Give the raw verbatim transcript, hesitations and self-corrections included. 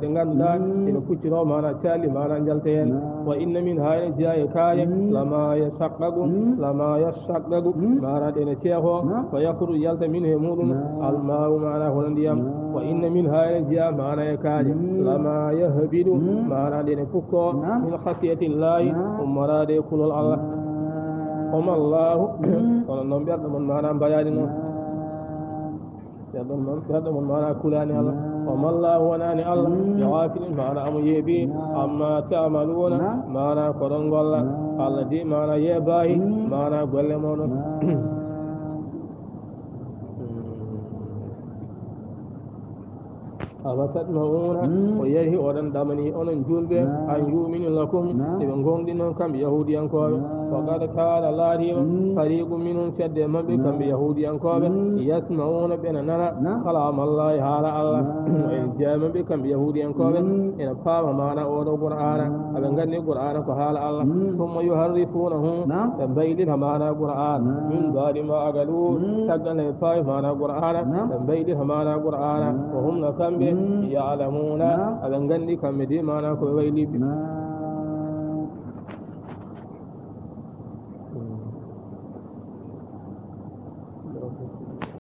Ɗe ngannduɗaa ene kucciroo maana caali maana njalta heen. Wa inna min haa ene jeyaa e kaaƴe lama yashaqqaqu, lama yashaqqaqu, maana ɗe ene ceehoo. Fa yakhruju yalta min he muɗum almaa'u maana hono ndiyam. Wa inna min haa ene jeyaa maana e kaaƴe lama yahbidu, maana ɗe ene pukkoo min khashyatillahi, ummoraade e kulol Allah. Wa ma Allahu, kono noon ɓerɗe mon maana mbayaani noon. Ɓerɗe mon, ɓerɗe mon maana kulaani Allah. Wa ma Allahu wonaani Allah bi ghafilin maana omo yeebii amma ta'maluuna maana ko ɗon ngolla. Allah de maana yeebaahi maana golle mooɗon. Afa tatma'uuna, o yehi oɗon ɗamani onon juulɓe, an yu'minu lakum, ɓe ɓe ngoonɗinon kamɓe Yahuudiyankooɓe. Wa qad kaana, laatiima, fariqun minhum, fedde maɓɓe kamɓe Yahuudiyankooɓe, yasma'uuna, ɓe na nana, kalaamallaahi, haala Allah. Wa ene jeyaa maɓɓe kamɓe Yahuudiyankooɓe, ene paama maana oɗo Qur'aana, aɓe nganndi Qur'aana ko haala Allah. Summa yuharrifuunahu, ɓe mbaylita maana Qur'aana, min ba'di ma aqaluuhu, caggal nde ɓe paami maana Qur'aana, ɓe mbaylita maana Qur'aana, wa hum, no kamɓe, ya'lamuuna, aɓe nganndi kamɓe de maana ko ɓe wayliɓe.